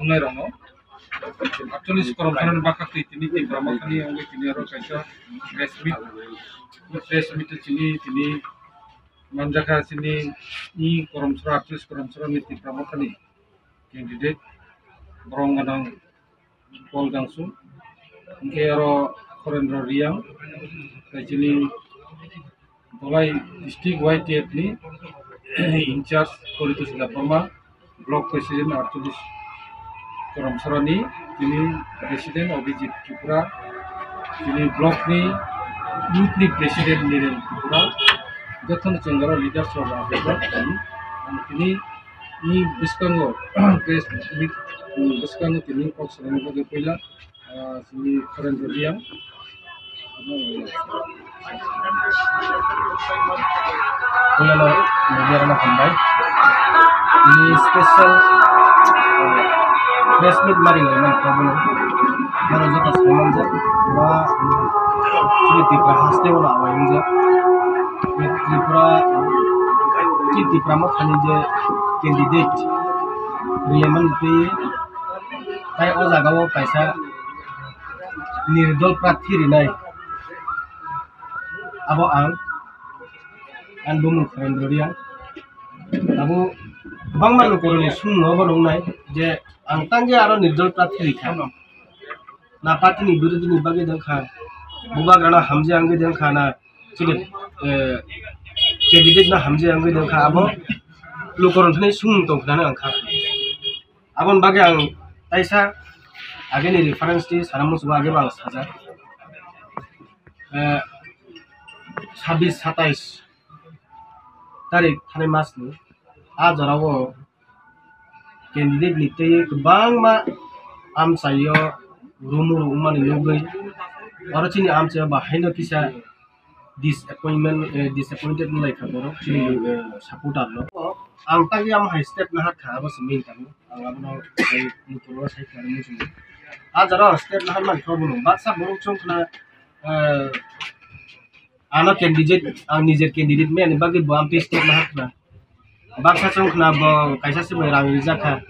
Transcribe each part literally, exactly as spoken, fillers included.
Tongnai rokno aatcholish korom sorani bwkha twi tini Tipra Mothani wngwi tini oro kaisa press meet, press meet tini tini manjakha chini i korom sora, aatcholish korom sorani Tipra Mothani candidate borong gwnang Paul Dangsu, hingke oro Horendra Riang, tai chini Dholai district Y T F ni in charge Poritos Debbarma, block president aatcholish Korom sorani, tini president Abhijit Tripura, tini block ni youth ni president Niren Tripura, jotono chwng oro leaders rok achukjak, tini ni bwskango press meet, bwskango tini kok salani bagwi puila, ah, chini Horendra Riang. Puilano media rokno hambai. Ini special, eh, press meet mari lai man kha bono. Mano joto sai manjak, pura, chini Tripura haste o awai wngjak. Tripura, chini Tipra Mothani je candidate, Rileman twi, tai o jaga o kaisa nirdol prarthi rinai. Abo ang, ang bumung Horendra Riang. Abo bangma lukurokni sumung obo nungnai je ang tangwi aro nirdol prarthi rikha. Na party ni birodhi ni bagwi dengkha, bubagrano hamjak wngwi dengkha, na chini, eh, candidate no hamjak wngwi dengkha, abo lukurokni sumung tongkha hinwi ang kha. Aboni bagwi ang taisa ageni reference twi sana muchungo, age bo ang sajak. Eh, sabis satais tarik thanai mas ni a jora o candidate ni twi kwbangma amchaio rumuru wngmani nugwi oro chini amchaio bahaino kisa disappointment, eh, disappointed wnglaikha borok chini, eh, supporter no. Ang tagwi amo hai step naharkha, abo se main tamo. Ang abono sai muchungo, sai khlai muchungo. A jora step nahar mankha bono. Baksa borok chwng khna, eh, ano candidate, ang nijer candidate mani bagwi bo amtwi step nahar khna. Baksa chwng khna bo kaisa se bai rang rijak kha.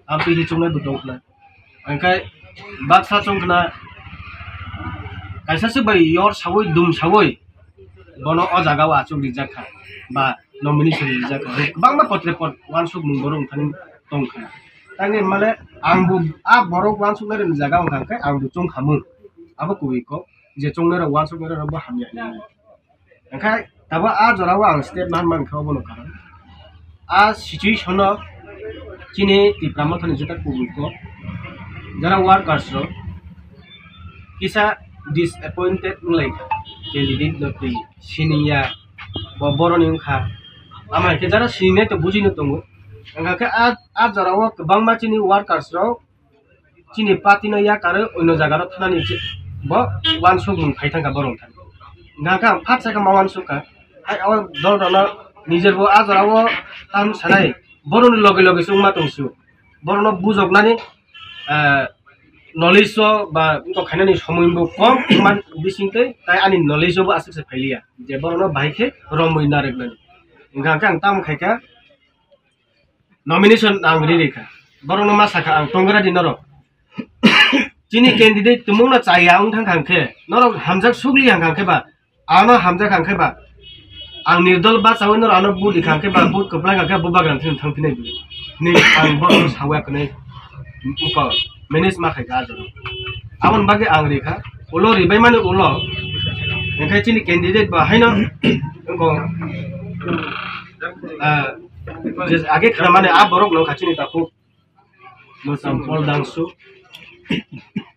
Amtwi hi chwngnai bo tong khna. Hingkhe baksa chwng khna kaisa se bai yor sawi, dum sawi bono o jaga o achuk rijak kha ba nomination rijak kha. Kwbangma potre pot uansukmung borok wngthani tong kha. Tangwi male ang bo a borok uansuknai rokni jaga wngkha hingkhe ang bo chwng kha mung. Abo kubui kok je chwngnai rok uansuknai rok bo hamya hinwi. Hingkhe tabo a jora o ang step nahar mankha obono karon. A situation o chini Tipra Mothani jeta kubui kok jara workers rok kisa disappointed wnglaikha, candidate no twi siniya, bo boroni wngkha, amo hai khe jara sinina to bujino tongo. Hingkha khe a, a jora o kwbangma chini workers rok chini party no yakarwi oino jaga rok thanani je bo uansukmung phai thangkha borok thani. Hingkha khe ang phat sakha ma uansukha, hai o dol rok no nijer bo a jora o tam sanai boroni loge loge se wngma tong su, borok no bujoknani, ah, knowledge o ba wngkok khainani somoi bo kom wngma bisingtwi, tai ani knowledge o bo aswk se phailiya je borok no bahai khe romwi narwknani. Hingkha khe ang tamo khaikha, nomination ang ri rikha, borok no ma sakha ang tongra di norok. Chini candidate tumung no chaya wng thang kha khe, norok hamjak sugli ang kha khe ba, ano hamjak ang khe ba, ang nirdol bachawi norok ano vote rikha khe ba, vote kwplai kha khe bubagra thang thang phinai bini. Ni ang borok no sawi kwnai upa manage ma khai kha ajoro. Aboni bagwi ang rikha, ulo ribai mani ulo, hingkhe chini candidate ba haino wngkho, ah, je age khna mani a borok no kha chini takhuk. Mwchang Paul Dangsu.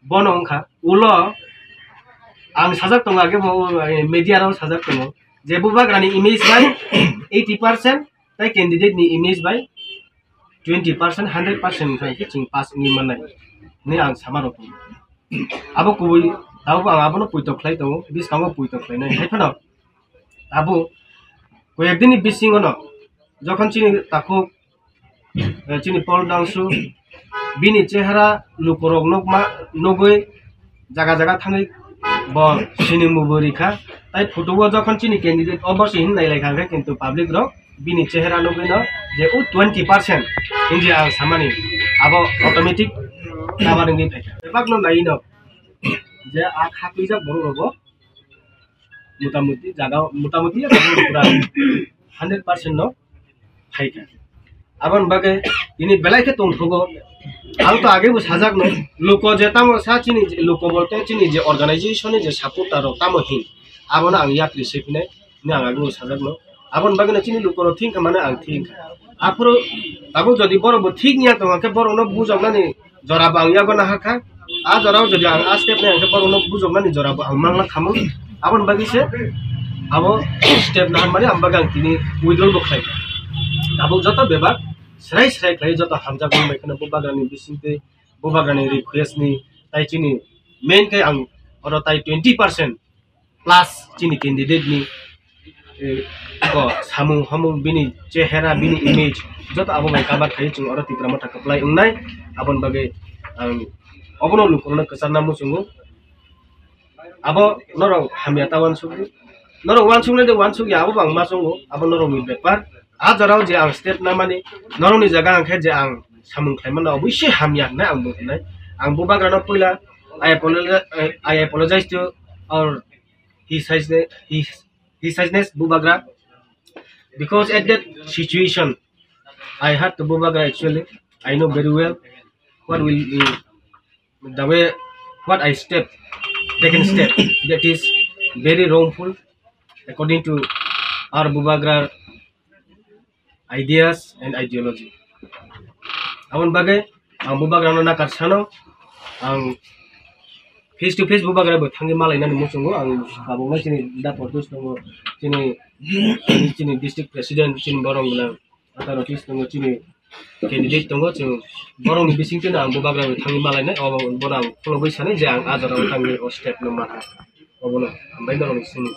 Bono wngkha ulo ang sajak tongo, age bo, eh, media rok sajak tongo je bubagrani image bai eighty percent, tai candidate ni image bai twenty percent, hundred percent wngkha khe chwng pass wngwi mannai hinwi ang sama rw tongo. Abo kubui, abo ang abono puitok khlai tongo, bwskango puitok khlainai. Hai phano abo koyek dini bisingo no jokhon chini takhuk, eh, chini Paul Dangsu, bini chehara lukurok nukma, nugwi jaga jaga thangwi bo sini mubu rikha. Tai photo o jokhon chini candidate obo se hin nailai kha khe, kintu public rok bini chehra nugwi no je o twenty percent hinwi ang samani abo automatic cover wngwi phaikha. Bebak no nai no je a kha twijak borok rogo motamuti jaga motamuti pura hundred percent no phaikha. Aboni bagwi tini belai khe tongthogo. Ang to age bo sajak no, luko je tamo sa chini je, luko bolte chini je organization ni je supporter rok tamo hin, abono ang yakri se phinai, ni ang age bo sajak no. Aboni bagwi no chini luko rok thik kha mane ang thik kha. Aphuru tabuk jodi borok bo thik ya tong khe borok no bujok nani jora bo ang yago nahar kha. A jora o jodi ang a step nai ang khe borok no bujok nani jora bo ang mangla khamung. Aboni bagwi se abo step nahar mani ang bagwi ang tini withdraw bo khlai kha. Tabuk joto bebak Srai srai khlai joto hamjak wng bai kheno bubagrani bisingtwi bubagrani request ni tai chini main khe ang oro tai twenty percent plus chini candidate ni, eh, ko samung hamung bini chehera bini image joto abo bai cover khlai chwng oro Tipra Motha kwplai wngnai aboni bagwi ang obono lukurokno kwcharna muchungo. Abo norok hamya ta uansukdi. Norok uansuknai de uansukya, abo bo ang ma chungo, abo norokni bepar. A jorao je ang step namani, norokni jaga ang khe je ang samung khlaimano, oboisoi hamya hinwi ang bo hinai. Ang bubagrano puila, I apologize, I apologize to our His Highness, His, His Highness Bubagra, because at that situation, I heard to Bubagra actually, I know very well what will be the way what I step, taken step, that is very wrongful according to our Bubagra ideas and ideology. Aboni bagwi ang Bubagrano nakar sano, ang face to face Bubagra bo thangwi malainani muchungo, ang tabukno chini da Pradyot tongo, chini, chini district president, chini borok gwnang. Ataro office tongo chini candidate tongo, chwng borokni bisingtwi no ang Bubagra bai thangwi malainai, obo bono ang khulogwi sanai je ang a jorao thangwi o step no manha, obono hambai norokni simi.